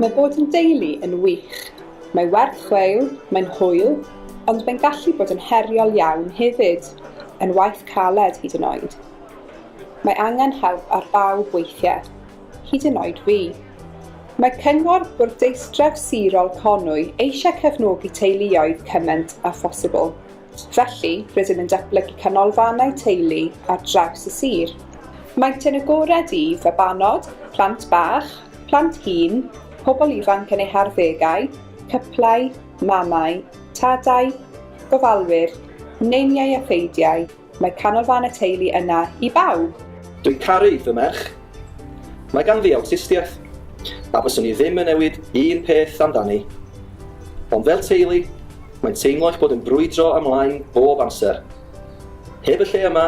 Mae bod yn deulu yn wych. Mae werth chweil, mae'n hwyl, ond mae'n gallu bod yn heriol iawn hefyd, yn waith caled hyd yn oed. Mae angen help ar bawb weithiau, hyd yn oed fi. Mae Cyngor Bwrdeistref Sirol Conwy eisiau cefnogi teuluoedd cymaint â phosibl. Felly, rydym yn datblygu canolfannau teulu ar draws y sir. Maent yn agored i fabanod, plant bach, plant hŷn, pobl ifanc yn eu harddegau, cyplau, mamau, tadau, gofalwyr, neiniau a theidiau, mae canolfannau teulu yna i bawb! Dwi'n caru fy merch. Mae ganddi awtistiaeth, a fyswn i ddim yn newid un peth amdani. Ond fel teulu, mae'n teimlo eich bod yn brwydro ymlaen bob amser. Heb y lle yma,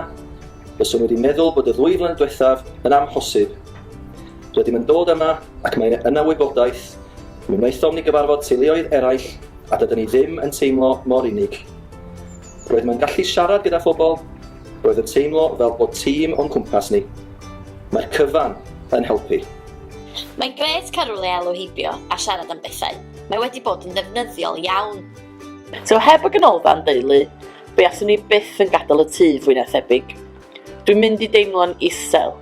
fyswn wedi meddwl bod y ddwy flynedd diwethaf yn amhosib. Rydym yn dod yma ac mae yna wybodaeth, mi wnaethom ni gyfarfod teuluoedd eraill a dydyn ni ddim yn teimlo mor unig. Roeddem yn gallu siarad gyda phobl, roedd yn teimlo fel bod tîm o'n cwmpas ni. Mae'r cyfan yn helpu. Mae'n grêt cael rhywle i alw heibio a siarad am bethau. Mae wedi bod yn ddefnyddiol iawn. So heb y ganolfan deulu, buaswn i byth yn gadael y tŷ fwy na thebyg. Dwi'n mynd i deimlo'n isel.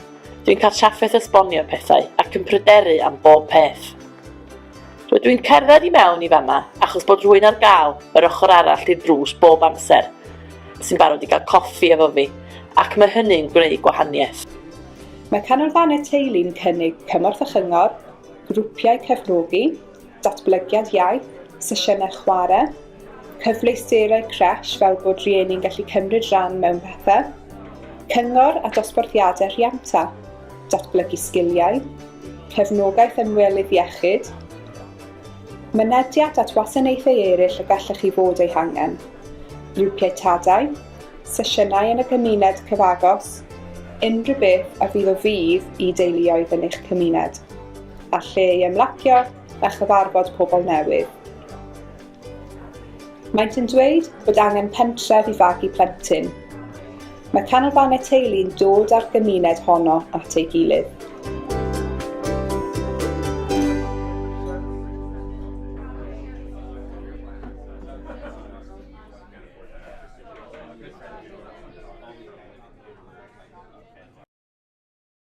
Dwi'n cael trafferth esbonio pethau ac yn pryderu am bob peth. Rydw i'n cerdded i mewn i fama achos bod rhywun ar gael yr ochr arall i'r drws bob amser sy'n barod i gael coffi efo fi, ac mae hynny'n gwneud gwahaniaeth. Mae canolfannau teulu'n cynnig cymorth a chyngor, grwpiau cefnogi, datblygiad iaith, sesiynau chwarae, cyfleusterau crèche fel bod rhieni'n gallu cymryd rhan mewn pethau, cyngor a dosbarthiadau rhianta, datblygu sgiliau, cefnogaeth ymwelydd iechyd, mynediad at wasanaethau eraill y gallech chi fod eu hangen, grwpiau tadau, sesiynau yn y gymuned cyfagos, unrhyw beth a fydd o fudd i deuluoedd yn eich cymuned, a lle i ymlacio a chyfarfod pobl newydd. Maent yn dweud bod angen pentref i fagu plentyn. Mae canolfannau teulu'n dod â'r gymuned honno at ei gilydd.